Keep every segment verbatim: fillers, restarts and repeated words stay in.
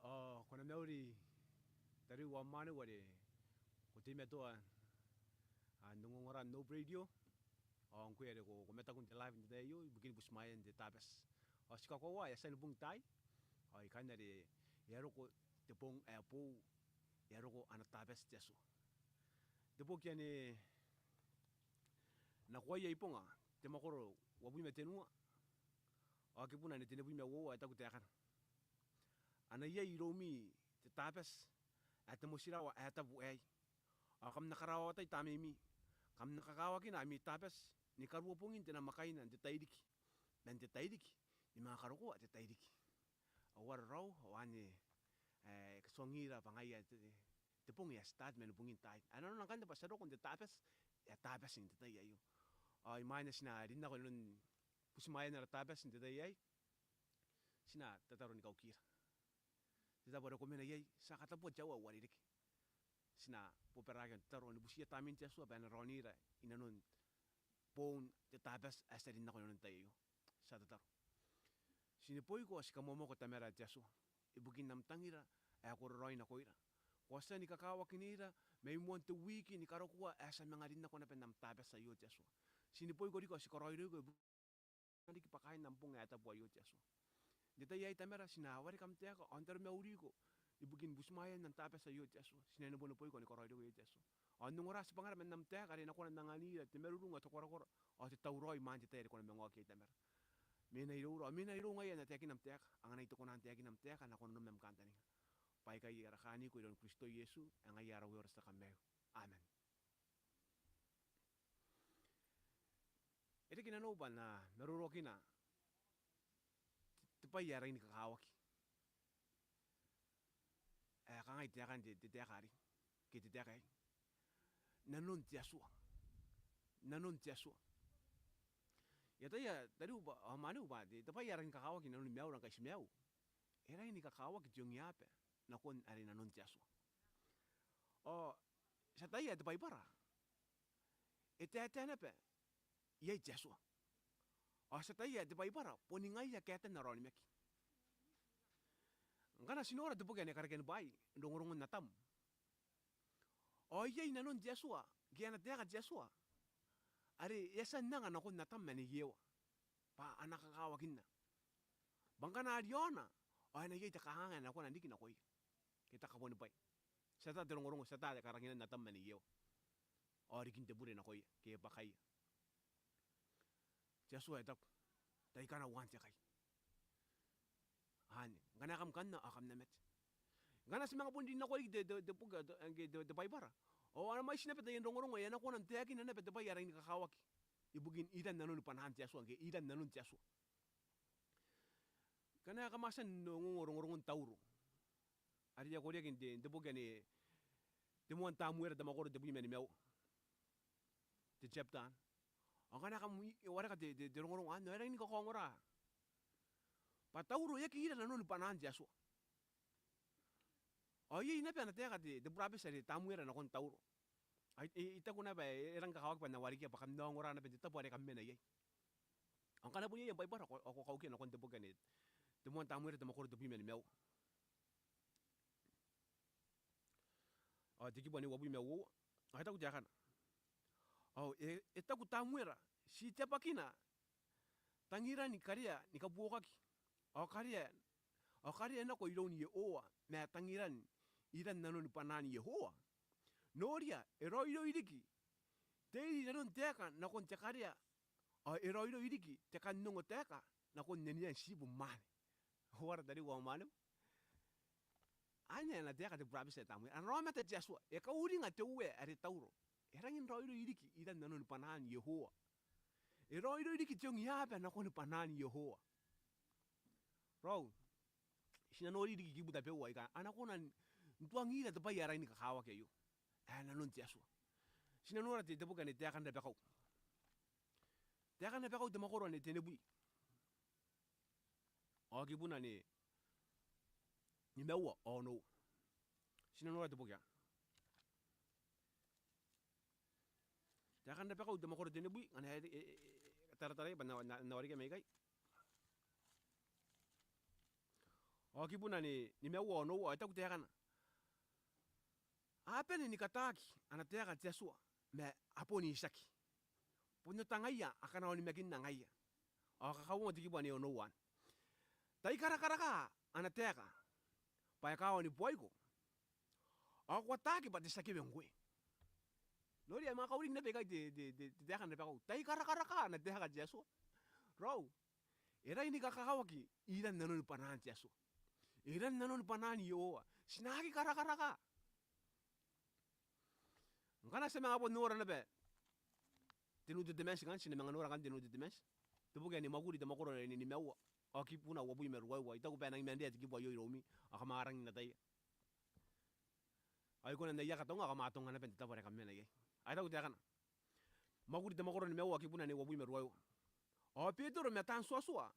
Ao ko na mauri tariu ao mwaneu are ko teimatoa n ongongora n Hope Radio. Ao ngkoe are ko, ko mataku n te live n te tai aio ibukin butimwaean te Tabati. Ao ti kakoaua e a tia ni bung taai. Ao ikanne are e a roko te bong ae boou, e a roko ana Tabati te Atua. Te boki ane Nakoaia Ibonga, te mwakoro uabwi ma tenua, ao kibuna ane tenibwi ma uoua, e taku taekana: A na iai iroumi te Tabati ae te motirawa ae tabu aei. Ao kam na karaoa tai tamneimi, kam na kakawakina ami Tabati ni karuabongin te namwakaina n te tairiki, man te tairiki ni manga karokoa te tairiki. Ao ara rau, ao anne, e, e tuangira bwa ngaia te, te bong e a start man bungin taai. Ae nanona ngkanne bwa ti a roko n te Tabati, e a Tabati n te tai aio. Ao imwain ae ti na rin nako inanon butimwaean ara Tabati n te tai aei, ti na tataro ni kaukira. Te tabo are ko mena iai, ti a katabua te aoa ae uarereke. Ti na bobaraaki n tataro ni butiia tamnein te Atua bwa e na raonira inanon boon te Tabati ae ti a rin nako inanon te tai aio. Ti a tataro. Ti neboiko ao ti kamoamoako Tamara te Atua ibukin am tangira ae ko raraoi nakoira. Ko a tia ni kakawakinira mai moan te wiki ni karokoa ae ti a manga rin nako naba n am Tabati aio te Atua. Ti neboiko riki ao ti karaoiroiko ibukin riki bwa kaain am bong ae tabu aio te Atua. N te tai aei Tamara, ti na wareka am taeka ao n taromauriko ibukin butimwaean am Tabati aio te Atua. Ti na neboneboiko ni karaoiroiko iai te Atua. Ao n ongora tibwangara man am taeka are e na kona n anganira te marurung ao te korakora ao te tauraoi imwain te tai are ko na manga oki iai Tamara. Mena iroura, ao mena irou ngaia ae na taekina am taeka, anganai te kona n taekina am taeka nako nanom ma am kantaninga. Bwa aikai ara kaniko iroun Kristo Iesu, ae ngaia ara Uea ao ara tia Kamaiu. Amen. E reke nanou bwa N na maroroakina te, te bwai ae rangi ni kakawaki ae kangai taekan te, te taeka arei, ke te taeka aei: Nanon te Atua. Nanon te Atua. I ataia tariu bwa, ao mwaneu bwa te, te bwai ae rangi ni kakawaki inanon maiura ngkai ti maiu, e rangi ni kakawaki te ongeaba nakon are nanon te Atua. Ao ti ataia te Baibara e taetae naba iai te Atua. Ao ti ataia te Baibara boni ngaia kaetan ara onimaki. Ngkana ti nora te boki ane Karekean Bwaai, rongorongon Atam, ao iai nanon te Atua, ke ana taeka te Atua are e a tia n anga nakon Atam ma Nei Ewa bwa a na kakawakinna. Bwa ngkana a riaona ao e na iai te kanganga ae na kona n riki nakoia, ke te kabuanibwai. Ti ata te rongorongo, ti ata te karakinan Atam ma Nei Ewa ao rikin te bure nakoia ke bwakaia. Te Atua e taku, tai kana uaan te kai. Anne, ngkana kam kanna ao kam na mate. Ngkana ti manga bon rin nako riki te, te, te boki, te, te, te Baibara, ao a na mwaiti naba taian rongorongo ae a na kona n taekina naba te bwai ae rangi ni kakawaki ibukin iran nanoni bwanaan te Atua, ke iran nanon te Atua. Ngkana kam a tia n ongo rongorongon Tauro are e a koreaki n te, n te boki ane te moan Tamuera te mwakoro tebwi ma nimaua, te chapter anne. Ao ngkana kam wareka te, te, te rongorongo anne, ao e rangi ni kakaongora bwa Tauro e aki ira nanoni bwanaan te Atua. Ao iai naba ana taeka te, te burabeti are Tamuera nakon Tauro. Ao I, I, I taku naba e, e rangi kakawaki bwa N na warekia bwa kam na ongora naba n te tabo are kam mena iai. Ao ngkana bon iai am Baibara ao ko, ko kaukia nakon te boki ane te moan Tamuera te mwakoro tebwi ma nimaua ao te kibu ane uabwi ma uoua. Ao e taku taekana: Ao e, e taku Tamuera, ti te abwakina tangirani karea ni kabuokaki, ao karea, ao karea nako iroun Iehova ma tangiran iran nanoni bwanaan Iehova. Noria, e raoiroi riki te iri nanon taeka nakon te karea, ao e raoiroi riki te kan ongo taeka nakon nenean tibu mwaane. Uara tariu ao mwaneu? Anne ana taeka te burabeti ae Tamuera. Ana aomata te Atua, e kauringa te Uea are Tauro. E rangi n raoiroi riki iran nanoni bwanaan Iehova. E raoiroi riki te ongeaba nakoni bwanaan Iehova. Raou, ti na nori riki kibu tabeua aika a na kona n tuangira te bwai ae rangi ni kakawaki aio ae nanon te Atua. Ti na nora te, te boki ane Taeka n Rabakau. Taeka n Rabakau te mwakoro ane tenibwi ao kibuna ane nimaua ao onoua. Ti na nora te boki anne. Taeka n Rabakau te mwakoro tenibwi, ngkana e, e, e, e taratarai bwa N na, N na, N na warekia mai ikai. Ao kibuna ni, nimaua ao onoua, ao e taku taekana: A bane ni kataaki ana taeka te Atua ma a bon itiaki. Bon otangaia akana onimakinna ngaia. Ao kakauongo te kibu ae onoua anne: Tai karakaraka ana taeka bwa e kawa ni boaiko, ao ko ataaki bwa te tia kewe ngkoe. Noria, e manga kauring naba ikai te, te, te, te taeka n rabakau. Tai karakaraka ana taeka te Atua. Raou, e rangi ni kakawaki iran nanoni bwanaan te Atua, iran nanoni bwanaan Iehova. Ti na aki karakaraka. Ngkana ti a manga bon nora naba te New Testament, ngkana ti na manga nora ngkanne te New Testament, te boki ae Mwakuri, te mwakoro ae nimaua, ao kibuna uabwi ma ruaiwa. I taku bwa e nang manga tia te kibu aio iroumi, ao kam a rangi n ataia. Ao I kona n aki atonga, ao kam atonga naba n te tabo are kam mena iai. Ao e taku taekana, Mwakuri, te mwakoro nimaua, kibuna ae uabwi ma ruaiwa: Ao Betero ma taan tuatua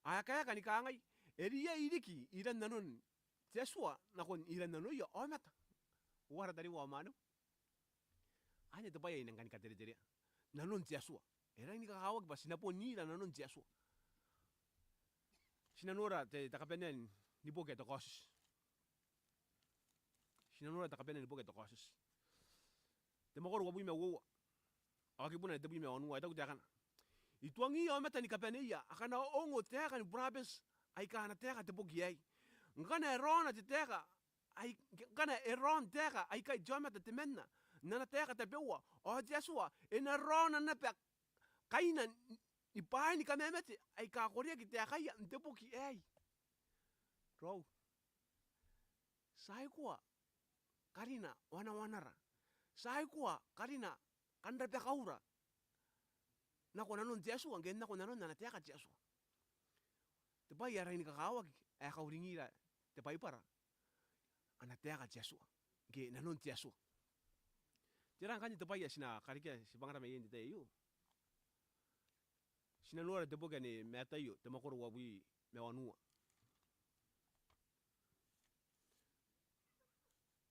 a kaeka ni kangai: E riai riki iran nanon te Atua nakon iran nanoia aomata. Uara tariu ao mwaneu? Anne te bwai ae I nang kani katereterea. Nanon te Atua. E rangi ni kakawaki bwa ti na bon ira nanon te Atua. Ti na nora te, te kabanea ni boki ae te Kaotioti. Ti na nora te kabanea ni boki ae te Kaotioti, te mwakoro uabwi ma uoua, ao kibuna ae tebwi ma wanua. E taku taekana: I tuangiia aomata ni kabaneia akana ongo taeka ni burabeti aika a na taeka te boki aei. Ngkana e raona te taeka ai, ngkana e raon taeka aikai te aomata temanna n ana taeka tabeua, ao te Atua e na raona naba kaina ni bwaai ni kamamate aika koreaki taekaia n te boki aei. Raou, ti a aikoa karina wanawanara. Ti a aikoa karina kan rabakaura nako nanon te Atua, ngke n nako nanon ana taeka te Atua. Te bwai ae rangi ni kakawaki ae kauringira te Baibara, ana taeka te Atua, ngke nanon te Atua. Tera ngkanne te bwai ae ti na karekea tibwangara mai iai n te tai aio? Ti na nora te boki ae Mataio, te mwakoro uabwi ma wanua.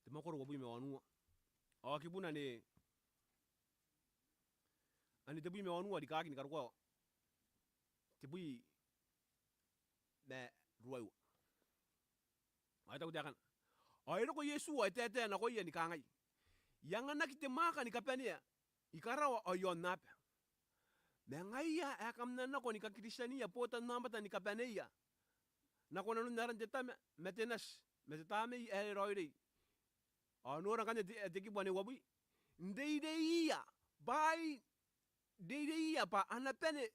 Te mwakoro uabwi ma wanua, ao kibuna ae, ae tebwi ma wanua rikaaki ni karokoa tebwi ma ruaiwa. Ao e taku taekana: Ao e roko Iesu ao e taetae nakoia ni kangai: I anganaki te mwaaka ni kabanea i karawa ao i aonnaba. Ma ngaia ae kam na nako ni kakiritiania botannaomata ni kabaneia nako nanon aran te Tama, ma te Nati, ma te Tamnei ae Raoiroi. Ao nora ngkanne te, te kibu ae uabwi: N reireiia bwa ai, reireiia bwa a na bane,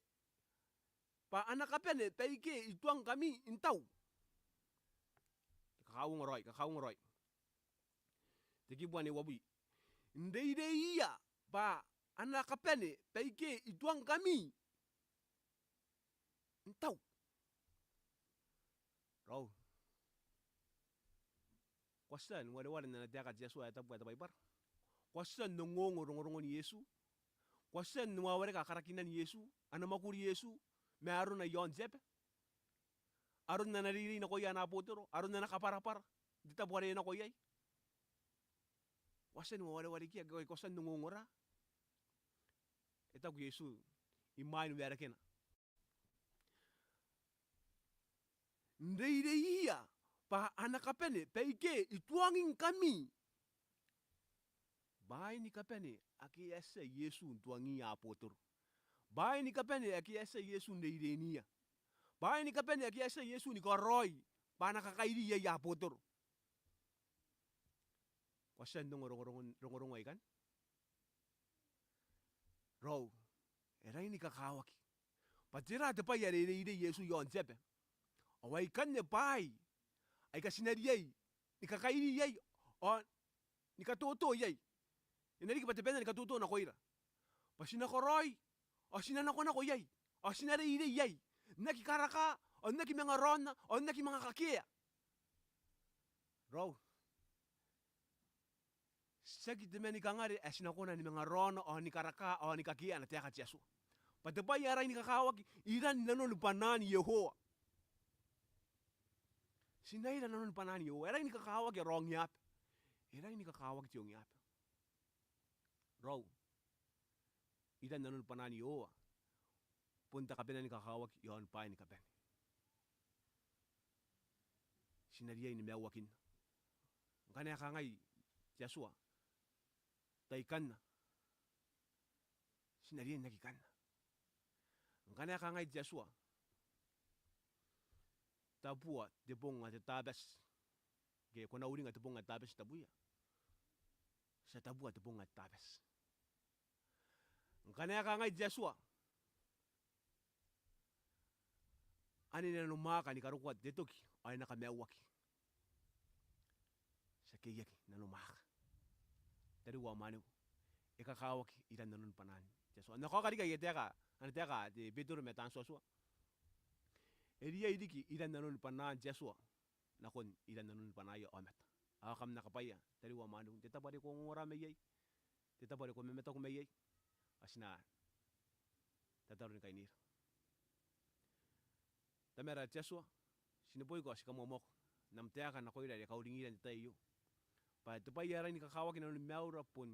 bwa a na kabane baike I tuangngkami n tau. Kakauongo raoi, kakauongo raoi. Te kibu ae uabwi: N reireiia bwa a na kabane baike I tuangngkami n tau. Raou, ko a tia ni wareware n ana taeka te Atua ae tabu ae te Baibara? Ko a tia n ongongo rongorongon Iesu? Ko a tia ni wawareka karakinan Iesu, ana mwakuri Iesu, ma arona i aon te aba, aron ana reirei nakoia ana abotoro, aron ana kabwarabwara n te tabo are e nako iai? Ko a tia ni wawarekia, ko a tia n ongongora? E taku Iesu imwain waerakena: N reireiia bwa a na kabane baike I tuangingkami. Bwaai ni kabane ake a tia Iesu n tuangiia abotoro. Bwaai ni kabane ake a tia Iesu n reireinia. Bwaai ni kabane ake a tia Iesu ni karaoi bwa a na kakairi iai abotoro. Ko a tia n ongo rongorongon, rongorongo aikanne? Raou, e rangi ni kakawaki. Bwa tera te bwai are e reirei Iesu i aon te aba? Ao aikanne bwaai aika ti na riai ni kakairi iai ao ni katoto iai. E na riki bwa te bwai ae na ni katoto nakoira bwa ti na karaoi ao ti na nakonako iai ao ti na reirei iai, n aki karaka ao n aki manga raonna ao n aki manga kakea. Raou, tiaki te manikangare ae ti na kona ni manga raona ao ni karaka ao ni kakea ana taeka te Atua. Bwa te bwai ae rangi ni kakawaki, iran nanoni bwanaan Iehova. Ti na ira nanoni bwanaan Iehova. E rangi ni kakawaki ara ongeaba. E rangi ni kakawaki te ongeaba. Raou, iran nanoni bwanaan Iehova bon te kabanea ni kakawaki i aon bwaai ni kabane. ti na riai ni maiuakinna. Ngkana e kangai te Atua, tai kanna, ti na riai n aki kanna. Ngkana e kangai te Atua, tabua te bong ae te Tabati, ke ko na uringa te bong ae te Tabati n tabuia, ti a tabua te bong ae te Tabati. Ngkana e kangai te Atua, ane nanumwaaka ni karokoa te toki ao e na kamaiuaki, ti a kekeiaki nanumwaaka. Tariu ao mwaneu, e kakawaki iran nanon bwanaan te Atua. N na kaoka riki aia taeka, ana taeka te Betero ma taan tuatua. E riai riki iran nanon bwanaan te Atua nakon iran nanon bwanaaia aomata. Ao kam na kabwaia, tariu ao mwaneu, n te tabo are ko ongora mai iai, te tabo are ko mamataku mai iai, ao ti na tataro ni kainira. Tamara te Atua, ti neboiko ao ti kamoamoako n am taeka nakoira are kauringira n te tai aio, bwa te bwai ae rangi ni kakawaki nanoni maiura bon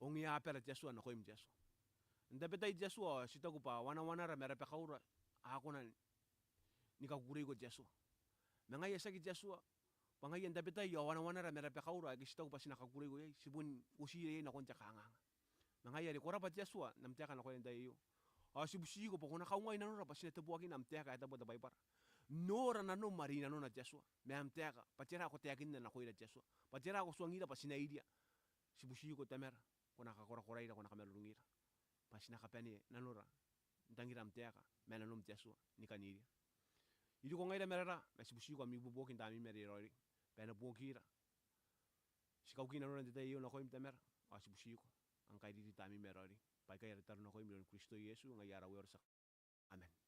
ongeabara te Atua nakoim te Atua. N tabetai te Atua ao ti taku bwa wanawanara ma rabakaura a kona ni kakukureiko te Atua. Ma ngaia tiaki te Atua, bwa ngaia n tabetai ao wanawanara ma rabakaura aike ti taku bwa ti na kakukureiko iai, ti bon uotira iai nakon te kanganga. Ma ngaia are ko rabwa te Atua n am taeka nakoira n te tai aio. Ao ti butiko bwa ko na kaungai nanora bwa ti na teboakina am taeka ae tabu te Baibara. Nora nanom are i nanona te Atua, ma am taeka, bwa tera ko taekinna nakoira te Atua, bwa tera ko tuangira bwa ti na iria. Ti butiko Tamara, ko na kakorakoraira, ko na kamarurungira, bwa ti na kabanea nanora n tangira am taeka ma nanom te Atua ni kan iria. Iriko ngaira ma raraa, ma ti butiko am ibuobuoki n Tamneim are raoiroi bwa e na buokira. Ti kauki nanora n te tai aio nakoim Tamara, ao ti butiko am kairiri Tamneim are raoiroi. Bwa aikai ara tataro nakoim iroun Kristo Iesu, ngaia ara Uea ao ara Tia. Amen.